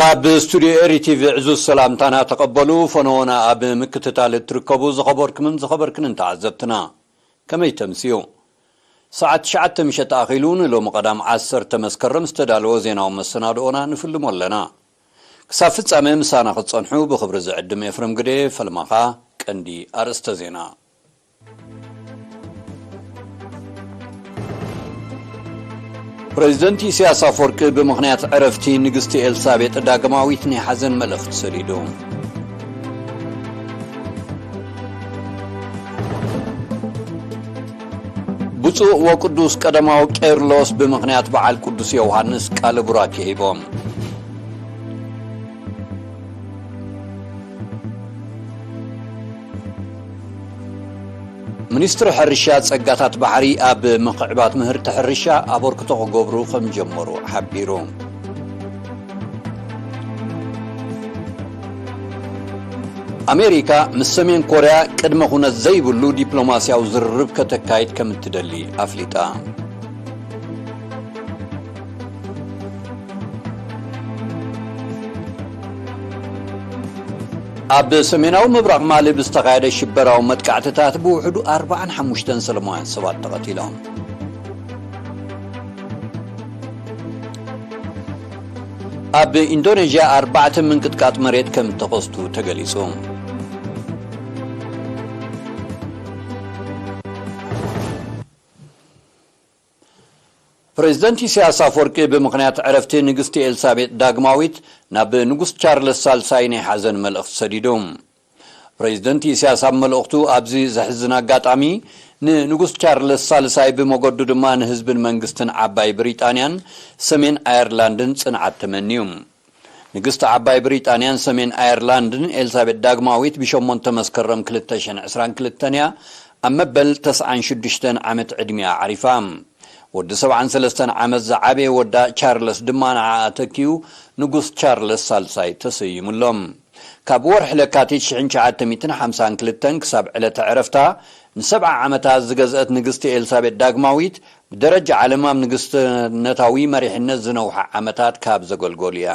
ኣብ ስቱድዮ ኤሪ ቲቪ ዕዙዝ ሰላምታና ተቐበሉ። ፈነወና ኣብ ምክትታል እትርከቡ ዝኸበርኩምን ዝኸበርክንን ተዓዘብትና፣ ከመይ ተምስዩ? ሰዓት ትሽዓተ ምሸት ኣኺሉ ንሎሚ ቀዳም ዓሰርተ መስከረም ዝተዳለወ ዜናዊ መሰናድኦና ንፍልሞ ኣለና። ክሳብ ፍጻሜ ምሳና ክትጸንሑ ብኽብሪ ዝዕድም ኤፍረም ግደ። ፈልማኻ ቀንዲ ኣርእስተ ዜና። ፕሬዚደንት ኢሳያስ ኣፈወርቂ ብምኽንያት ዕረፍቲ ንግስቲ ኤልሳቤጥ ዳግማዊት ናይ ሓዘን መልእኽቲ ሰዲዱ። ብፁዕ ወቅዱስ ቀዳማዊ ቄርሎስ ብምኽንያት በዓል ቅዱስ ዮሃንስ ቃለ ቡራኬ ሂቦም። ሚኒስትሪ ሕርሻ ጸጋታት ባሕሪ ኣብ ምኽዕባት ምህርቲ ሕርሻ ኣበርክቶ ክገብሩ ከም ጀመሩ ሓቢሩ። ኣሜሪካ ምስ ሰሜን ኮርያ ቅድመ ኩነት ዘይብሉ ዲፕሎማስያዊ ዝርርብ ከተካይድ ከም እትደሊ ኣፍሊጣ። ኣብ ሰሜናዊ ምብራቕ ማሊ ብዝተኻየደ ሽበራዊ መጥቃዕትታት ብውሕዱ ኣርባዓን ሓሙሽተን ሰላማውያን ሰባት ተቐቲሎም። ኣብ ኢንዶኔዥያ ኣርባዕተ ምንቅጥቃጥ መሬት ከም ተኸስቱ ተገሊጹ። ፕሬዚደንት ኢሳያስ ኣፈወርቂ ብምኽንያት ዕረፍቲ ንግስቲ ኤልሳቤጥ ዳግማዊት ናብ ንጉስ ቻርለስ ሳልሳይ ናይ ሓዘን መልእኽቲ ሰዲዱ። ፕሬዚደንት ኢሳያስ ኣብ መልእኽቱ፣ ኣብዚ ዘሕዝን ኣጋጣሚ ንንጉስ ቻርለስ ሳልሳይ፣ ብመገዱ ድማ ንህዝብን መንግስትን ዓባይ ብሪጣንያን ሰሜን ኣየርላንድን ጽንዓት ተመንዩ። ንግስቲ ዓባይ ብሪጣንያን ሰሜን ኣየርላንድን ኤልሳቤጥ ዳግማዊት ብሸሞንተ መስከረም ክልተ ሽሕን ዕስራን ክልተን እያ ኣብ መበል ተስዓን ሽዱሽተን ዓመት ዕድሚኣ ዓሪፋ። ወዲ ሰብዓን ሰለስተን ዓመት ዝዓበየ ወዳ ቻርለስ ድማ ንዓኣ ተኪኡ ንጉስ ቻርለስ ሳልሳይ ተሰይሙሎም። ካብ ወርሒ ለካቲት ሽሕን ትሽዓተ ሚእትን ሓምሳን ክልተን ክሳብ ዕለተ ዕረፍታ ንሰብዓ ዓመታት ዝገዝአት ንግስቲ ኤልሳቤጥ ዳግማዊት፣ ብደረጃ ዓለም ኣብ ንግስትነታዊ መሪሕነት ዝነውሐ ዓመታት ካብ ዘገልገሉ እያ።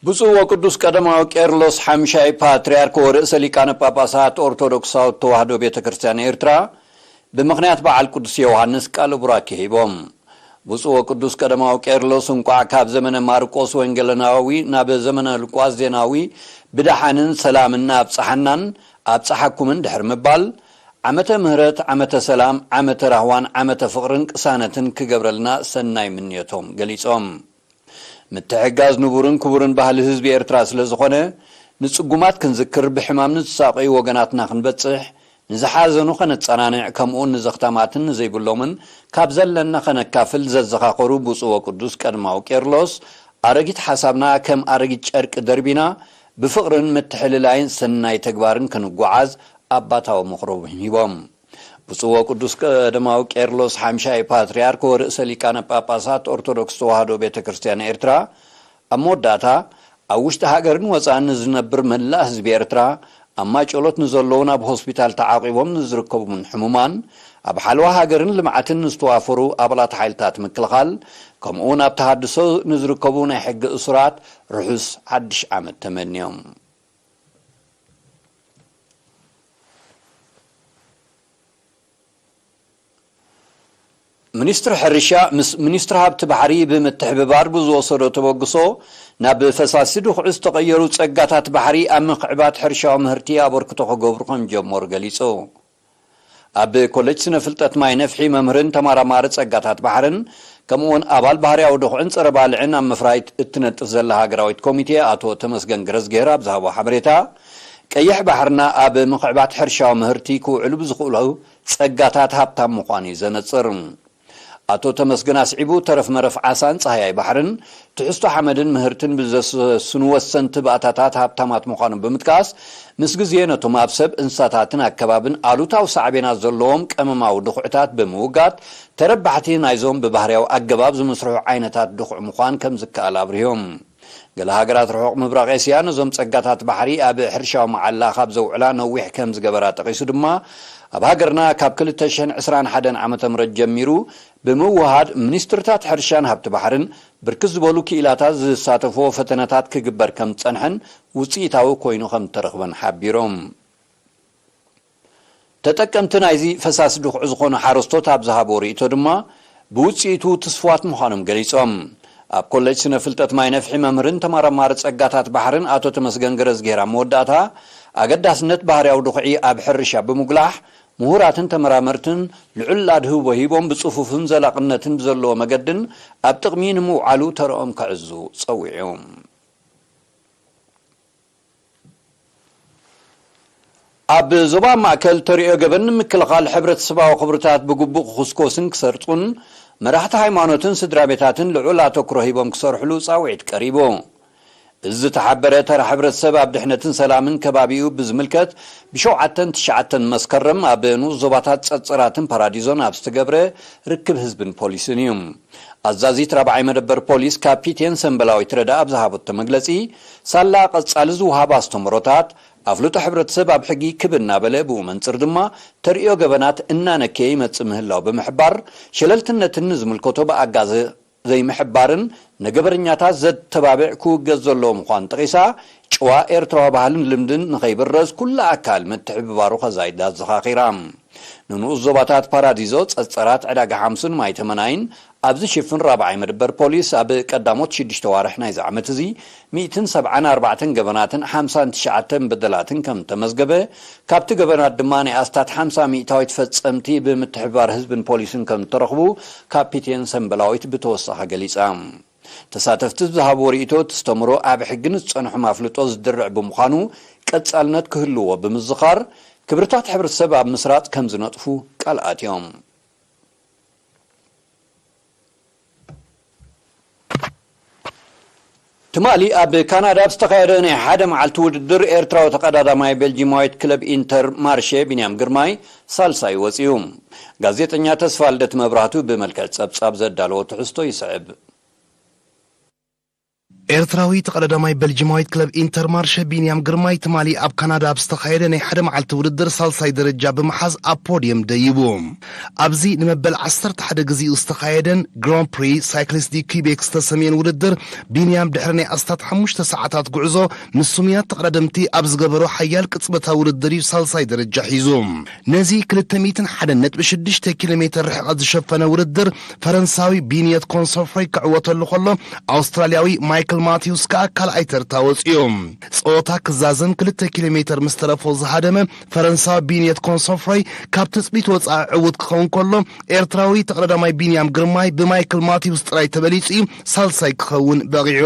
ብፁዕ ወቅዱስ ቀዳማዊ ቄርሎስ ሓምሻይ ፓትርያርክ ወርእሰ ሊቃነ ጳጳሳት ኦርቶዶክሳዊት ተዋህዶ ቤተ ክርስቲያን ኤርትራ፣ ብምኽንያት በዓል ቅዱስ ዮሃንስ ቃለ ቡራኬ ሂቦም። ብፁዕ ወቅዱስ ቀዳማዊ ቄርሎስ እንቋዕ ካብ ዘመነ ማርቆስ ወንጌላዊ ናብ ዘመነ ሉቃስ ዜናዊ ብደሓንን ሰላምን ኣብጽሓናን ኣብጽሓኩምን ድሕሪ ምባል፣ ዓመተ ምህረት፣ ዓመተ ሰላም፣ ዓመተ ራህዋን ዓመተ ፍቕርን ቅሳነትን ክገብረልና ሰናይ ምንዮቶም ገሊጾም። ምትሕግጋዝ ንቡርን ክቡርን ባህሊ ህዝቢ ኤርትራ ስለ ዝኾነ፣ ንጽጉማት ክንዝክር፣ ብሕማም ንዝሳቐዩ ወገናትና ክንበጽሕ፣ ንዝሓዘኑ ከነጸናንዕ፣ ከምኡውን ንዘኽታማትን ንዘይብሎምን ካብ ዘለና ከነካፍል ዘዘኻኸሩ ብፁዕ ወቅዱስ ቀዳማዊ ቄርሎስ፣ ኣረጊት ሓሳብና ከም ኣረጊት ጨርቂ ደርቢና፣ ብፍቕርን ምትሕልላይን ሰናይ ተግባርን ክንጓዓዝ ኣባታዊ ምኽሮም ሂቦም። ብፁዕ ወቅዱስ ቀዳማዊ ቄርሎስ ሓምሻይ ፓትርያርክ ወርእሰ ሊቃነ ጳጳሳት ኦርቶዶክስ ተዋህዶ ቤተ ክርስቲያን ኤርትራ፣ ኣብ መወዳእታ፣ ኣብ ውሽጢ ሃገርን ወጻእን ንዝነብር መላእ ህዝቢ ኤርትራ፣ ኣብ ማጨሎት ንዘለዉን ኣብ ሆስፒታል ተዓቂቦም ንዝርከቡን ሕሙማን፣ ኣብ ሓለዋ ሃገርን ልምዓትን ንዝተዋፈሩ ኣባላት ሓይልታት ምክልኻል፣ ከምኡውን ኣብ ተሃድሶ ንዝርከቡ ናይ ሕጊ እሱራት ርሑስ ሓድሽ ዓመት ተመንዮም። ሚኒስትሪ ሕርሻ ምስ ሚኒስትሪ ሃብቲ ባሕሪ ብምትሕብባር ብዝወሰዶ ተበግሶ፣ ናብ ፈሳሲ ድኹዒ ዝተቐየሩ ጸጋታት ባሕሪ ኣብ ምኽዕባት ሕርሻዊ ምህርቲ ኣበርክቶ ክገብሩ ከም ጀመሩ ገሊጹ። ኣብ ኮሌጅ ስነ ፍልጠት ማይ ነፍሒ መምህርን ተመራማሪ ጸጋታት ባሕርን፣ ከምኡውን ኣባል ባህርያዊ ድኹዕን ጸረ ባልዕን ኣብ ምፍራይ እትነጥፍ ዘላ ሃገራዊት ኮሚቴ ኣቶ ተመስገን ገረዝግሄር ኣብ ዝሃቦ ሓበሬታ፣ ቀይሕ ባሕርና ኣብ ምኽዕባት ሕርሻዊ ምህርቲ ክውዕሉ ብዝኽእሉ ጸጋታት ሃብታም ምዃኑ እዩ ዘነጽር። ኣቶ ተመስገን ኣስዒቡ፣ ተረፍ መረፍ ዓሳን ጸሃያይ ባሕርን ትሕዝቶ ሓመድን ምህርትን ብዘሰስኑ ወሰንቲ ባእታታት ሃብታማት ምዃኖም ብምጥቃስ፣ ምስ ግዜ ነቶም ኣብ ሰብ፣ እንስሳታትን ኣከባብን ኣሉታዊ ሳዕቤናት ዘለዎም ቀመማዊ ድኹዕታት ብምውጋድ፣ ተረባሕቲ ናይዞም ብባህርያዊ ኣገባብ ዝምስርሑ ዓይነታት ድኹዕ ምዃን ከም ዝከኣል ኣብሪሆም። ገለ ሃገራት ርሑቕ ምብራቕ ኤስያ ነዞም ጸጋታት ባሕሪ ኣብ ሕርሻዊ መዓላ ካብ ዘውዕላ ነዊሕ ከም ዝገበራ ጠቒሱ ድማ፣ ኣብ ሃገርና ካብ ክልተ ሽሕን ዕስራን ሓደን ዓመተ ምህረት ጀሚሩ ብምውሃድ ሚኒስትርታት ሕርሻን ሃብቲ ባሕርን ብርክት ዝበሉ ክኢላታት ዝሳተፍዎ ፈተነታት ክግበር ከም ዝጸንሐን ውጽኢታዊ ኮይኑ ከም እተረኽበን ሓቢሮም። ተጠቀምቲ ናይዚ ፈሳሲ ድኹዒ ዝኾኑ ሓረስቶት ኣብ ዝሃብዎ ርእይቶ ድማ፣ ብውጽኢቱ ትስፉዋት ምዃኖም ገሊጾም። ኣብ ኮሌጅ ስነ ፍልጠት ማይ ነፍሒ መምህርን ተመራማሪ ጸጋታት ባሕርን ኣቶ ተመስገን ገረዝግሄር ኣብ መወዳእታ፣ ኣገዳስነት ባህርያዊ ድኹዒ ኣብ ሕርሻ ብምጉላሕ፣ ምሁራትን ተመራመርትን ልዑል ኣድህቦ ሂቦም ብጽፉፍን ዘላቕነትን ብዘለዎ መገድን ኣብ ጥቕሚ ንምውዓሉ ተረኦም ከዕዙ ጸዊዑ። ኣብ ዞባ ማእከል ተሪኦ ገበን ንምክልኻል ሕብረተሰባዊ ክብርታት ብግቡእ ክኹስኮስን ክሰርጹን መራሕቲ ሃይማኖትን ስድራ ቤታትን ልዑል ኣተኩሮ ሂቦም ክሰርሕሉ ጻውዒት ቀሪቡ። እዚ ዝተሓበረ ተራ ሕብረተሰብ ኣብ ድሕነትን ሰላምን ከባቢኡ ብዝምልከት ብሸውዓተን ትሽዓተን መስከረም ኣብ ንኡስ ዞባታት ጸጸራትን ፓራዲዞን ኣብ ዝተገብረ ርክብ ህዝብን ፖሊስን እዩ። ኣዛዚት ራብዓይ መደበር ፖሊስ ካፒቴን ሰምበላዊት ረዳ ኣብ ዝሃበቶ መግለጺ፣ ሳላ ቀጻሊ ዝወሃብ ኣስተምህሮታት፣ ኣፍልጦ ሕብረተሰብ ኣብ ሕጊ ክብ እናበለ፣ ብኡ መንጽር ድማ ተርእዮ ገበናት እናነከየ ይመጽእ ምህላው ብምሕባር፣ ሸለልትነትን ንዝምልከቶ ብኣጋዘ ዘይምሕባርን ንገበረኛታት ዘተባብዕ ክውገዝ ዘለዎ ምዃኑ ጠቒሳ፣ ጭዋ ኤርትራዊ ባህልን ልምድን ንኸይብረዝ ኩሉ ኣካል ምትሕብባሩ ከዛይድ ኣዘኻኺራ። ንንኡስ ዞባታት ፓራዲዞ፣ ጸጸራት፣ ዕዳጋ ሓምሱን ማይ ተመናይን ኣብ ዝሽፍን ራብዓይ መደበር ፖሊስ፣ ኣብ ቀዳሞት ሽዱሽተ ዋርሕ ናይዚ ዓመት እዚ፣ ሚእትን ሰብዓን ኣርባዕተን ገበናትን ሓምሳን ትሽዓተን በደላትን ከም ተመዝገበ፣ ካብቲ ገበናት ድማ ናይ ኣስታት ሓምሳ ሚእታዊት ፈጸምቲ ብምትሕብባር ህዝብን ፖሊስን ከም እተረኽቡ ካፒቴን ሰምበላዊት ብተወሳኺ ገሊጻ። ተሳተፍቲ ዝሃብዎ ርእይቶ፣ እቲ ኣስተምህሮ ኣብ ሕጊ ንዝጸንሑ ኣፍልጦ ዝድርዕ ብምዃኑ ቀጻልነት ክህልዎ ብምዝኻር፣ ክብርታት ሕብረተሰብ ኣብ ምስራጽ ከም ዝነጥፉ ቃል ኣትዮም። ትማሊ ኣብ ካናዳ ኣብ ዝተኻየደ ናይ ሓደ መዓልቲ ውድድር፣ ኤርትራዊ ተቐዳዳማይ ቤልጂማዊት ክለብ ኢንተር ማርሼ ቢንያም ግርማይ ሳልሳይ ወጺኡ። ጋዜጠኛ ተስፋ ልደት መብራህቱ ብመልክዕ ጸብጻብ ዘዳለዎ ትሕዝቶ ይስዕብ። ኤርትራዊ ተቐዳዳማይ ቤልጂማዊት ክለብ ኢንተር ማርሸ ቢንያም ግርማይ ትማሊ ኣብ ካናዳ ኣብ ዝተኻየደ ናይ ሓደ መዓልቲ ውድድር ሳልሳይ ደረጃ ብምሓዝ ኣብ ፖድየም ደይቡ። ኣብዚ ንመበል ዓሰርተ ሓደ ግዜኡ ዝተኻየደን ግራን ፕሪ ሳይክሊስት ዲ ኪቤክ ዝተሰምየን ውድድር፣ ቢንያም ድሕሪ ናይ ኣስታት ሓሙሽተ ሰዓታት ጉዕዞ ምስ ስሙያት ተቐዳደምቲ ኣብ ዝገበሮ ሓያል ቅጽበታዊ ውድድር እዩ ሳልሳይ ደረጃ ሒዙ። ነዚ ክልተ ሚእትን ሓደን ነጥቢ ሽዱሽተ ኪሎ ሜተር ርሕቐት ዝሸፈነ ውድድር፣ ፈረንሳዊ ቢንየት ኮንሶፍረይ ክዕወተሉ ከሎ፣ ኣውስትራልያዊ ማይክል ማቲውስ ከኣ ካልኣይ ተርታ ወጺኡ። ጸወታ ክዛዘም ክልተ ኪሎ ሜተር ምስ ተረፎ ዝሃደመ ፈረንሳዊ ቢንየት ኮንሶፍረይ ካብ ትጽቢት ወጻኢ ዕዉት ክኸውን ከሎ፣ ኤርትራዊ ተቐዳዳማይ ቢንያም ግርማይ ብማይክል ማቲውስ ጥራይ ተበሊጹ እዩ ሳልሳይ ክኸውን በቒዑ።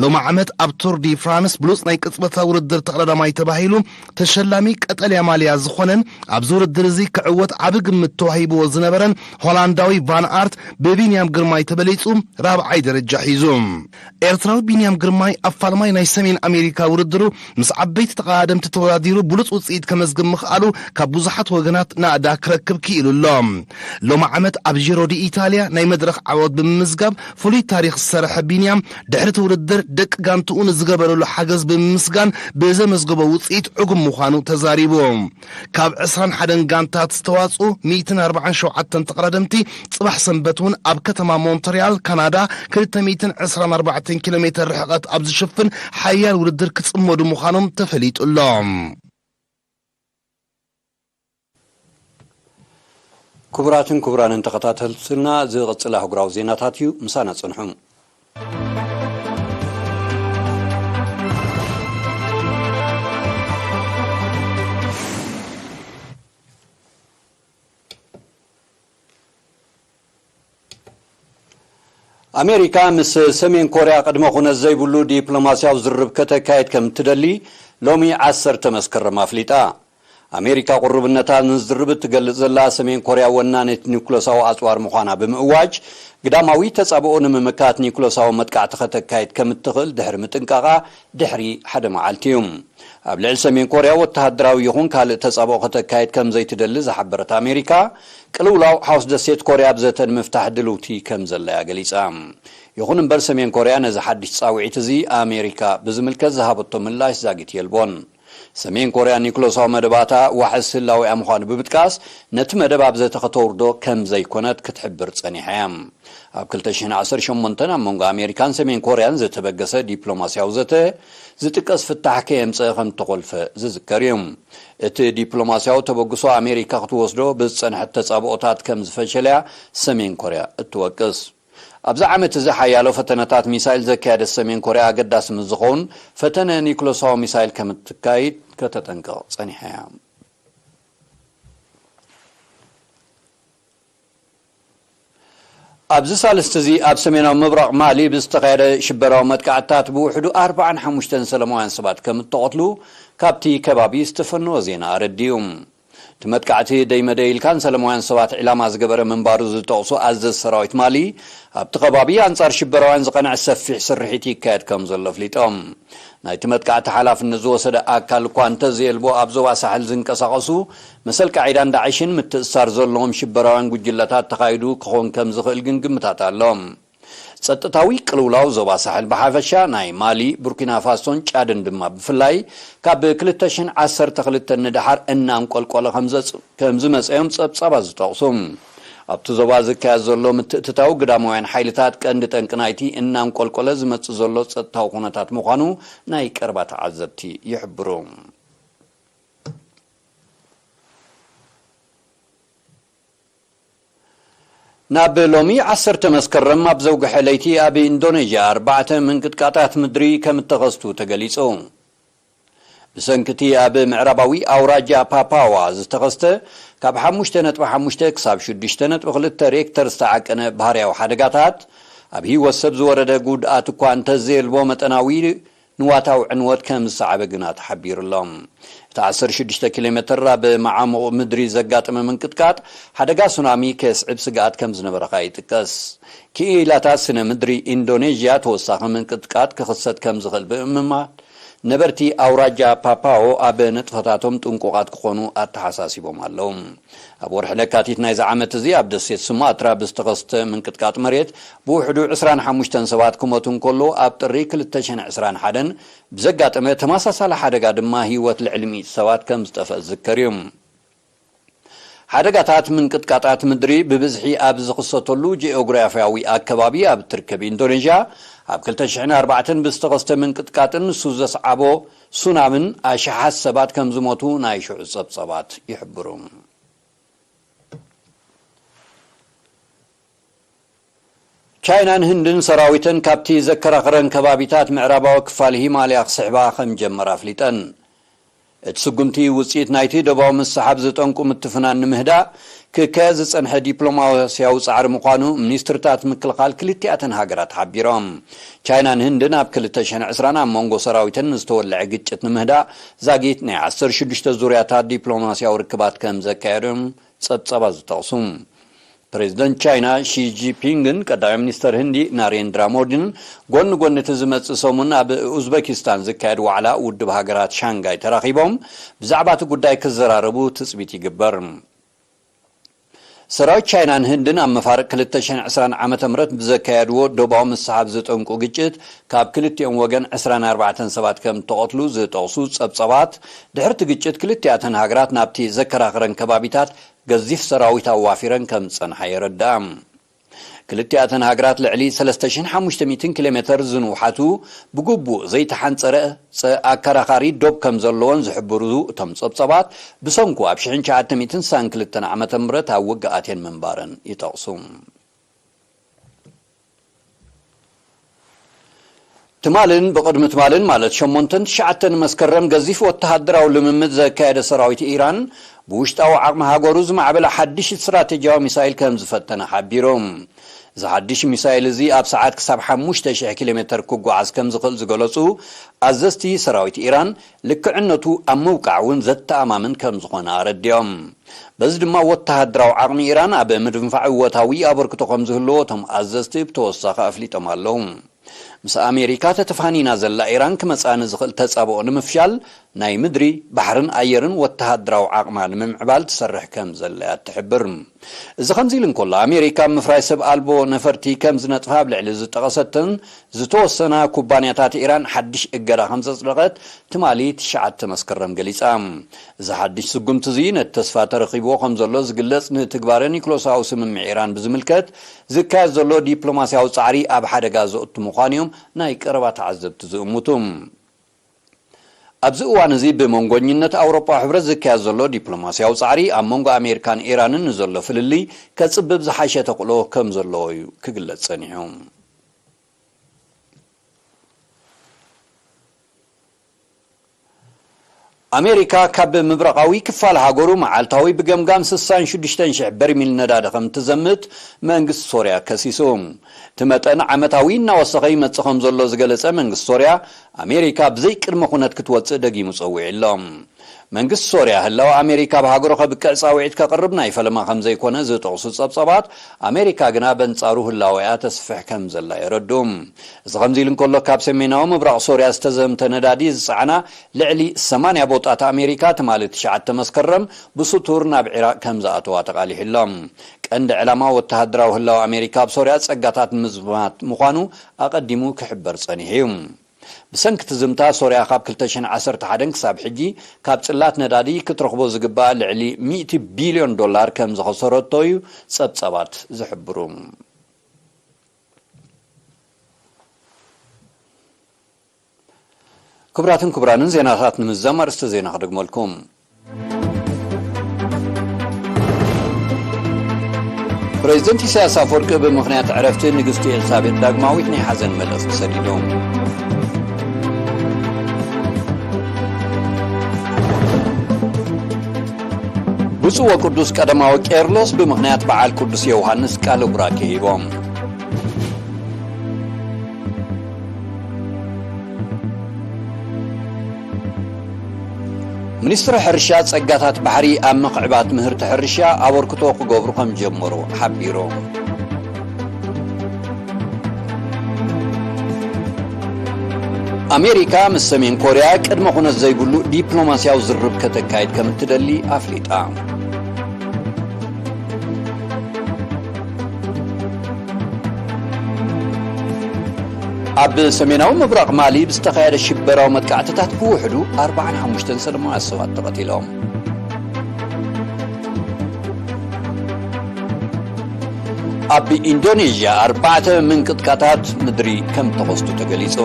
ሎሚ ዓመት ኣብ ቱር ዲ ፍራንስ ብሉጽ ናይ ቅጽበታዊ ውድድር ተቐዳዳማይ ተባሂሉ ተሸላሚ ቀጠልያ ማልያ ዝኾነን ኣብዚ ውድድር እዚ ክዕወት ዓቢ ግምት ተዋሂብዎ ዝነበረን ሆላንዳዊ ቫን ኣርት ብቢንያም ግርማይ ተበሊጹ ራብዓይ ደረጃ ሒዙ። ኤርትራዊ ቢንያም ግርማይ ኣብ ፋልማይ ናይ ሰሜን ኣሜሪካ ውድድሩ ምስ ዓበይቲ ተቐዳደምቲ ተወዳዲሩ ብሉጽ ውጽኢት ከመዝግብ ምኽኣሉ ካብ ብዙሓት ወገናት ናእዳ ክረክብ ክኢሉ ኣሎ። ሎሚ ዓመት ኣብ ጂሮ ዲ ኢታልያ ናይ መድረኽ ዓወት ብምምዝጋብ ፍሉይ ታሪኽ ዝሰርሐ ቢንያም፣ ድሕሪ እቲ ውድድር ደቂ ጋንትኡ ንዝገበረሉ ሓገዝ ብምምስጋን ብዘመዝገቦ ውጽኢት ዕጉም ምዃኑ ተዛሪቡ። ካብ ዕስራን ሓደን ጋንታት ዝተዋጽኡ ሚእትን ኣርባዓን ሸውዓተን ተቐዳደምቲ ጽባሕ ሰንበት እውን ኣብ ከተማ ሞንትሪያል ካናዳ ክልተ ሚእትን ዕስራን ኣርባዕተን ኪሎ ሜተር ርሕቐት ኣብ ዝሽፍን ሓያል ውድድር ክጽመዱ ምዃኖም ተፈሊጡ ኣሎ። ክቡራትን ክቡራንን ተኸታተልትና፣ ዝቕጽል ኣህጉራዊ ዜናታት እዩ። ምሳና ጽንሑ። ኣሜሪካ ምስ ሰሜን ኮርያ ቅድመ ኩነት ዘይብሉ ዲፕሎማስያዊ ዝርርብ ከተካይድ ከም እትደሊ ሎሚ ዓሰርተ መስከረም ኣፍሊጣ። ኣሜሪካ ቅሩብነታ ንዝርርብ እትገልጽ ዘላ፣ ሰሜን ኮርያ ወናኒት ኒኩለሳዊ ኣጽዋር ምዃና ብምእዋጅ፣ ግዳማዊ ተጻብኦ ንምምካት ኒኩለሳዊ መጥቃዕቲ ከተካይድ ከም እትኽእል ድሕሪ ምጥንቃቓ ድሕሪ ሓደ መዓልቲ እዩ። ኣብ ልዕሊ ሰሜን ኮርያ ወተሃደራዊ ይኹን ካልእ ተጻብኦ ከተካይድ ከም ዘይትደሊ ዝሓበረት ኣሜሪካ፣ ቅልውላው ሓውስ ደሴት ኮርያ ብዘተ ንምፍታሕ ድልውቲ ከም ዘላ እያ ገሊጻ። ይኹን እምበር፣ ሰሜን ኮርያ ነዚ ሓድሽ ጻውዒት እዚ ኣሜሪካ ብዝምልከት ዝሃበቶ ምላሽ ዛጊት የልቦን። ሰሜን ኮርያ ኒክሎሳዊ መደባታ ዋሕስ ህላዊኣ ምዃኑ ብምጥቃስ፣ ነቲ መደብ ኣብ ዘተ ከተውርዶ ከም ዘይኮነት ክትሕብር ጸኒሓ እያ። ኣብ ክልተ ሽሕን ዓሰርተ ሸሞንተን ኣብ መንጎ ኣሜሪካን ሰሜን ኮርያን ዝተበገሰ ዲፕሎማስያዊ ዘተ ዝጥቀስ ፍታሕ ከየምጸ ከም እተኾልፈ ዝዝከር እዩ። እቲ ዲፕሎማስያዊ ተበግሶ ኣሜሪካ ክትወስዶ ብዝጸንሐት ተጻብኦታት ከም ዝፈሸለያ ሰሜን ኮርያ እትወቅስ። ኣብዚ ዓመት እዚ ሓያሎ ፈተነታት ሚሳይል ዘካየደት ሰሜን ኮርያ ኣገዳሲ ምስ ዝኸውን ፈተነ ኒክሎሳዊ ሚሳይል ከም እትካይድ ከተጠንቅቕ ጸኒሓ እያ። ኣብዚ ሳልስቲ እዚ ኣብ ሰሜናዊ ምብራቕ ማሊ ብዝተኻየደ ሽበራዊ መጥቃዕትታት ብውሕዱ ኣርባዓን ሓሙሽተን ሰለማውያን ሰባት ከም እተቐትሉ ካብቲ ከባቢ ዝተፈነወ ዜና ኣረዲኡ። እቲ መጥቃዕቲ ደይመደይ ኢልካ ንሰለማውያን ሰባት ዒላማ ዝገበረ ምንባሩ ዝጠቕሱ ኣዘዝ ሰራዊት ማሊ፣ ኣብቲ ከባቢ ኣንጻር ሽበራውያን ዝቐንዐ ሰፊሕ ስርሒት ይካየድ ከም ዘሎ ኣፍሊጦም። ናይቲ መጥቃዕቲ ሓላፍነት ዝወሰደ ኣካል እኳ እንተዘየልቦ፣ ኣብ ዞባ ሳሕል ዝንቀሳቐሱ መሰል ቃዒዳን ዳዕሽን ምትእስሳር ዘለዎም ሽበራውያን ጉጅለታት ተኻይዱ ክኾን ከም ዝኽእል ግን ግምታት ኣሎ። ጸጥታዊ ቅልውላው ዞባ ሳሕል ብሓፈሻ፣ ናይ ማሊ፣ ቡርኪና ፋሶን ጫድን ድማ ብፍላይ፣ ካብ ክልተ ሽሕን ዓሰርተ ክልተን ንደሓር እናንቆልቆለ ከም ዘጽ-፣ ከም ዝመጸ እዮም ጸብጻባት ዝጠቕሱ። ኣብቲ ዞባ ዝካየድ ዘሎ ምትእትታው ግዳማውያን ሓይልታት ቀንዲ ጠንቂ ናይቲ እናንቆልቆለ ዝመጽእ ዘሎ ጸጥታዊ ኩነታት ምዃኑ ናይ ቀረባ ተዓዘብቲ ይሕብሩ። ናብ ሎሚ ዓሰርተ መስከረም ኣብ ዘውግሐ ለይቲ ኣብ ኢንዶኔዥያ ኣርባዕተ ምንቅጥቃጣት ምድሪ ከም እተኸስቱ ተገሊጹ። ብሰንኪ እቲ ኣብ ምዕራባዊ ኣውራጃ ፓፓዋ ዝተኸስተ ካብ ሓሙሽተ ነጥቢ ሓሙሽተ ክሳብ ሽዱሽተ ነጥቢ ክልተ ሬክተር ዝተዓቀነ ባህርያዊ ሓደጋታት፣ ኣብ ህይወት ሰብ ዝወረደ ጉድኣት እኳ እንተዘየልቦ፣ መጠናዊ ንዋታዊ ዕንወት ከም ዝሰዓበ ግና ተሓቢሩ ኣሎ። እቲ ዓሰርተ ሽዱሽተ ኪሎ ሜትር ኣብ መዓሙቕ ምድሪ ዘጋጠመ ምንቅጥቃጥ ሓደጋ ሱናሚ ከስዕብ ስግኣት ከም ዝነበረ ከኣ ይጥቀስ። ክኢላታት ስነ ምድሪ ኢንዶኔዥያ ተወሳኺ ምንቅጥቃጥ ክኽሰት ከም ዝኽእል ብምእማን፣ ነበርቲ ኣውራጃ ፓፓዎ ኣብ ንጥፈታቶም ጥንቁቓት ክኾኑ ኣተሓሳሲቦም ኣለዉ። ኣብ ወርሒ ለካቲት ናይዚ ዓመት እዚ ኣብ ደሴት ሱማትራ ብዝተኸስተ ምንቅጥቃጥ መሬት ብውሕዱ ዕስራን ሓሙሽተን ሰባት ክሞቱ እንከሎ፣ ኣብ ጥሪ ክልተ ሽሕን ዕስራን ሓደን ብዘጋጠመ ተመሳሳሊ ሓደጋ ድማ ህይወት ልዕሊ ሚእቲ ሰባት ከም ዝጠፍአ ዝዝከር እዩ። ሓደጋታት ምንቅጥቃጣት ምድሪ ብብዝሒ ኣብ ዝኽሰተሉ ጂኦግራፍያዊ ኣከባቢ ኣብ እትርከብ ኢንዶኔዥያ፣ ኣብ ክልተ ሽሕን ኣርባዕተን ብዝተኸስተ ምንቅጥቃጥን ንሱ ዘስዓቦ ሱናምን ኣሽሓት ሰባት ከም ዝሞቱ ናይ ሽዑ ጸብጻባት ይሕብሩ። ቻይናን ህንድን ሰራዊተን ካብቲ ዘከራኽረን ከባቢታት ምዕራባዊ ክፋል ሂማልያ ክስሕባ ከም ጀመራ ኣፍሊጠን። እቲ ስጉምቲ ውጽኢት ናይቲ ዶባዊ ምስሓብ ዝጠንቁ ምትፍናን ንምህዳእ ክካየድ ዝጸንሐ ዲፕሎማስያዊ ጻዕሪ ምዃኑ ሚኒስትርታት ምክልኻል ክልቲኣተን ሃገራት ሓቢሮም። ቻይናን ህንድን ኣብ ክልተ ሽሕን ዕስራን ኣብ መንጎ ሰራዊተን ንዝተወልዐ ግጭት ንምህዳእ ዛጊት ናይ ዓሰርተ ሽዱሽተ ዙርያታት ዲፕሎማስያዊ ርክባት ከም ዘካየዱ ጸብጻባት ዝጠቕሱ። ፕሬዚደንት ቻይና ሺ ጂንፒንግን ቀዳማይ ሚኒስተር ህንዲ ናሬንድራ ሞዲን ጎኒ ጎኒ እቲ ዝመጽእ ሰሙን ኣብ ኡዝበኪስታን ዝካየድ ዋዕላ ውድብ ሃገራት ሻንጋይ ተራኺቦም ብዛዕባ እቲ ጉዳይ ክዘራረቡ ትጽቢት ይግበር። ሰራዊት ቻይናን ህንድን ኣብ መፋርቕ ክልተ ሽሕን ዕስራን ዓመተ ምህረት ብዘካየድዎ ዶባዊ ምስሓብ ዝጠንቁ ግጭት ካብ ክልቲኦም ወገን ዕስራን ኣርባዕተን ሰባት ከም እተቐትሉ ዝጠቕሱ ጸብጻባት፣ ድሕርቲ ግጭት ክልቲኣተን ሃገራት ናብቲ ዘከራኽረን ከባቢታት ገዚፍ ሰራዊት ኣዋፊረን ከም ዝጸንሓ የረድኣ። ክልቲኣተን ሃገራት ልዕሊ ሰለስተ ሽሕን ሓሙሽተ ሚእትን ኪሎ ሜተር ዝንውሓቱ ብግቡእ ዘይተሓንጸረ ጸ-፣ ኣከራኻሪ ዶብ ከም ዘለዎን ዝሕብሩ እቶም ጸብጻባት፣ ብሰንኩ ኣብ ሽሕን ትሽዓተ ሚእትን ስሳን ክልተን ዓመተ ምህረት ኣብ ውግኣት እየን ምንባረን ይጠቕሱ። ትማልን ብቕድሚ ትማልን ማለት ሸሞንተን ትሽዓተን መስከረም ገዚፍ ወተሃደራዊ ልምምድ ዘካየደ ሰራዊት ኢራን ብውሽጣዊ ዓቕሚ ሃገሩ ዝማዕበለ ሓድሽ ስትራቴጂያዊ ሚሳይል ከም ዝፈተነ ሓቢሩ። እዚ ሓድሽ ሚሳይል እዚ ኣብ ሰዓት ክሳብ ሓሙሽተ ሽሕ ኪሎ ሜተር ክጓዓዝ ከም ዝኽእል ዝገለጹ ኣዘዝቲ ሰራዊት ኢራን፣ ልክዕነቱ ኣብ ምውቃዕ እውን ዘተኣማምን ከም ዝኾነ ኣረዲኦም። በዚ ድማ ወተሃደራዊ ዓቕሚ ኢራን ኣብ ምድንፋዕ እወታዊ ኣበርክቶ ከም ዝህልዎ እቶም ኣዘዝቲ ብተወሳኺ ኣፍሊጦም ኣለዉ። ምስ ኣሜሪካ ተተፋኒና ዘላ ኢራን ክመጽኣ ንዝኽእል ተጻብኦ ንምፍሻል ናይ ምድሪ፣ ባሕርን ኣየርን ወተሃደራዊ ዓቕማ ንምምዕባል ትሰርሕ ከም ዘላ እያ ትሕብር። እዚ ከምዚ ኢሉ እንከሎ፣ ኣሜሪካ ኣብ ምፍራይ ሰብ ኣልቦ ነፈርቲ ከም ዝነጥፋ ኣብ ልዕሊ ዝጠቐሰተን ዝተወሰና ኩባንያታት ኢራን ሓድሽ እገዳ ከም ዘጽደቐት ትማሊ ትሽዓተ መስከረም ገሊጻ። እዚ ሓድሽ ስጉምቲ እዚ ነቲ ተስፋ ተረኺብዎ ከም ዘሎ ዝግለጽ ንትግባረ ኒክሎሳዊ ስምምዕ ኢራን ብዝምልከት ዝካየድ ዘሎ ዲፕሎማስያዊ ጻዕሪ ኣብ ሓደጋ ዘእቱ ምዃኑ እዮም ናይ ቀረባ ተዓዘብቲ ዝእምቱ። ኣብዚ እዋን እዚ ብመንጎኝነት ኣውሮጳ ሕብረት ዝካየድ ዘሎ ዲፕሎማስያዊ ጻዕሪ ኣብ መንጎ ኣሜሪካን ኢራንን ንዘሎ ፍልልይ ከጽብብ ዝሓሸ ተኽእሎ ከም ዘለዎ እዩ ክግለጽ ጸኒሑ። ኣሜሪካ ካብ ምብራቓዊ ክፋል ሃገሩ መዓልታዊ ብገምጋም ስሳን ሽዱሽተን ሽሕ በርሚል ነዳዲ ከም ትዘምት መንግስቲ ሶርያ ከሲሱ። እቲ መጠን ዓመታዊ እናወሰኸ ይመጽእ ከም ዘሎ ዝገለጸ መንግስቲ ሶርያ፣ ኣሜሪካ ብዘይ ቅድመ ኩነት ክትወጽእ ደጊሙ ጸዊዑ ኣሎ። መንግስቲ ሶርያ ህላወ ኣሜሪካ ኣብ ሃገሩ ከብቅዕ ጻውዒት ከቕርብ ናይ ፈለማ ከም ዘይኮነ ዝጠቕሱ ጸብጻባት፣ ኣሜሪካ ግና በንጻሩ ህላወኣ ተስፍሕ ከም ዘላ የረዱ። እዚ ከምዚ ኢሉ እንከሎ፣ ካብ ሰሜናዊ ምብራቕ ሶርያ ዝተዘምተ ነዳዲ ዝጸዓና ልዕሊ ሰማንያ ቦጣት ኣሜሪካ ትማሊ ትሽዓተ መስከረም ብስቱር ናብ ዒራቕ ከም ዝኣተዋ ተቓሊሑ ኣሎ። ቀንዲ ዕላማ ወተሃደራዊ ህላወ ኣሜሪካ ኣብ ሶርያ ጸጋታት ምዝማት ምዃኑ ኣቐዲሙ ክሕበር ጸኒሑ እዩ። ብሰንኪ እቲ ዝምታ፣ ሶርያ ካብ ክልተ ሽሕን ዓሰርተ ሓደን ክሳብ ሕጂ ካብ ጽላት ነዳዲ ክትረኽቦ ዝግባኣ ልዕሊ ሚእቲ ቢልዮን ዶላር ከም ዝኸሰረቶ እዩ ጸብጻባት ዝሕብሩ። ክቡራትን ክቡራንን፣ ዜናታት ንምዝዛም ኣርእስተ ዜና ክደግመልኩም። ፕሬዚደንት ኢሳያስ ኣፈወርቂ ብምኽንያት ዕረፍቲ ንግስቲ ኤልሳቤጥ ዳግማዊት ናይ ሓዘን መልእኽቲ ሰዲዱ። ብፁዕ ወቅዱስ ቀዳማዊ ቄርሎስ ብምኽንያት በዓል ቅዱስ ዮሃንስ ቃለ ቡራኬ ሂቦም። ሚኒስትሪ ሕርሻ ጸጋታት ባሕሪ ኣብ ምኽዕባት ምህርቲ ሕርሻ ኣበርክቶ ክገብሩ ከም ጀመሩ ሓቢሩ። ኣሜሪካ ምስ ሰሜን ኮርያ ቅድመ ኩነት ዘይብሉ ዲፕሎማስያዊ ዝርርብ ከተካይድ ከም እትደሊ ኣፍሊጣ። ኣብ ሰሜናዊ ምብራቕ ማሊ ብዝተኻየደ ሽበራዊ መጥቃዕትታት ብውሕዱ ኣርባዓን ሓሙሽተን ሰላማውያን ሰባት ተቐቲሎም። ኣብ ኢንዶኔዥያ ኣርባዕተ ምንቅጥቃጣት ምድሪ ከም ተኸስቱ ተገሊጹ።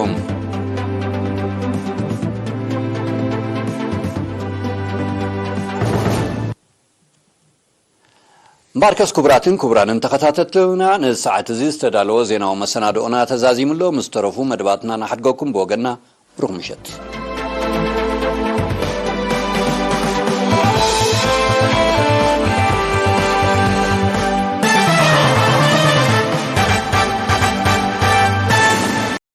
እምበኣርከስ ክቡራትን ክቡራንን ተኸታተልትና፣ ንሰዓት እዚ ዝተዳለወ ዜናዊ መሰናድኦና ተዛዚሙ ኣሎ። ምስ ተረፉ መደባትና ንሓድገኩም ብወገንና ብሩኽ ምሸት።